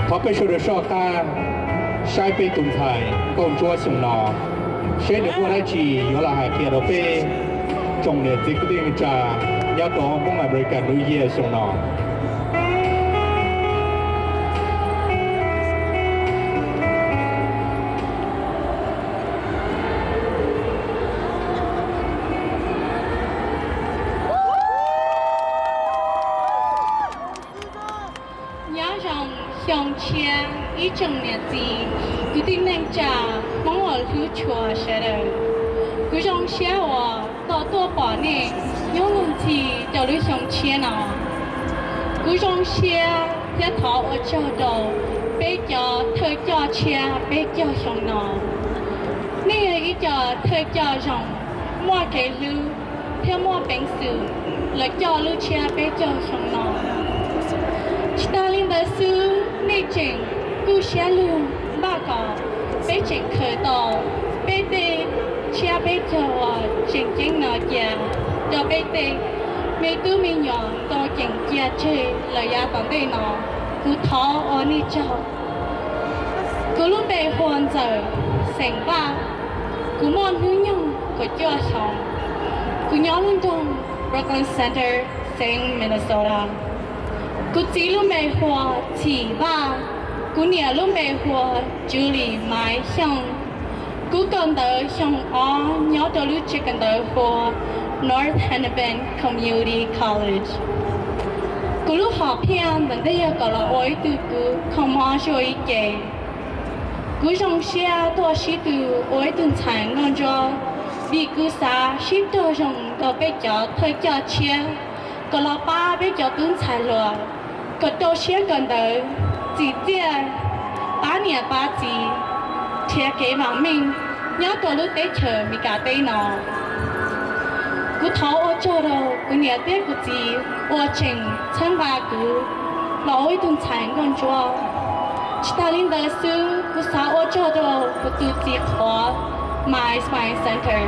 Thov peb sawv daws soj qab saib peb tus ntxhais nkauj ntsuab xyoo no, saib nws muaj dab tsi yuav los hais qhia rau peb tsoom niam txiv kwv tij neej tsa nyob rau Hmoob America New Year xyoo no. Nyob zoo xyoo tshiab ib tsoom niam txiv kwv tij neej tsa Hmoob uas hlub tshua sawv daws. Kuv zoo siab uas tau tuaj pom nej nyob mus ntxhi rau lub xyoo tshiab no. Kuv zoo siab thiab thov ua tsaug rau peb cov thawj coj tshiab peb caug xyoo no. Nej yog ib co thawj coj zoo, muaj kev hlub thiab muaj peev xwm los coj lub tshiab peb caug xyoo no. Tsis tas li ntawd xwb, nej tseem kuj siab lug npaj kom peb tseem khaws tau peb tej tshiab peb caug uas tseem ceeb no cia rau peb tej me tub me nyuam tau ceem cia tseg lawm yav tom ntej no. Kuv thov ua nej tsaug. Kuv lub npe hu ua Ntxawm, xeem Vaj. Kuv muaj hnub nyoog kaum cuaj xyoo. Kuv nyob lub nroog Brooklyn Center, xeev Minnesota. Kuv txiv lub npe hu ua Txhim Vaj. Kuv niam lub npe hu ua Julie Maiv Xyooj. Kuv kawm ntawv xyoo ob nyob rau lub tsev kawm ntawv hu ua North Hennepin Community College. Kuv lub hom phiaj ntawm ntej yog kom los ua ib tug kws kho mob zuaj ib ce. Kuv zoo siab tuaj sib tw ua ib tug ntxhais nkauj ntsuab, vim kuv xav sib raug zoo rau peb cov thawj coj tshiab kom los pab peb cov tub ntxhais hluas kom rau siab kawm ntawv, txim txiaj, pab niam pab txiv, nrhiav kev vam meej nyob rau lub teb chaws Meskas teb no. Kuv thov ua tsaug rau kuv niam thiab kuv txiv uas tseem txhawb nqa kuv los ua ib tug ntxhais nkauj ntsuab. Tsis tas li ntawd xwb, kuv xav ua tsaug rau kuv tus txiv qhuav, Maiv Spine Center,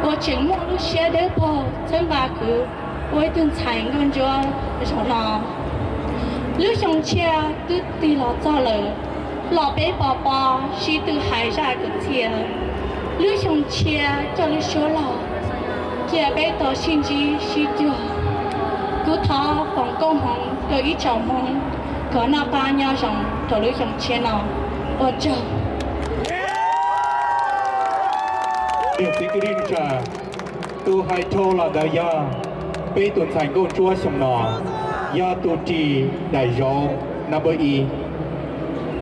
uas tseem muaj lub siab dawb paug txhawb nqa kuv ua ib tug ntxhais nkauj ntsuab zaum no. Lub xyoo tshiab twb tig los txog lawm, los peb pov pob sib tw hais zaj kwv txhiaj. Lub xyoo tshiab coj lub suab log, cia peb tau sib ntsib sib cuag. Kuv thov foom koob hmoov rau ib tsoom Hmoob kom noj qab nyob zoo rau lub xyoo tshiab no. Ua tsaug. Niam txiv kwv tij neej tsa, tus hais dhau los ntawd yog peb tus ntxhais nkauj ntsuab xyoo no, yog tus ris daim zauv number ib.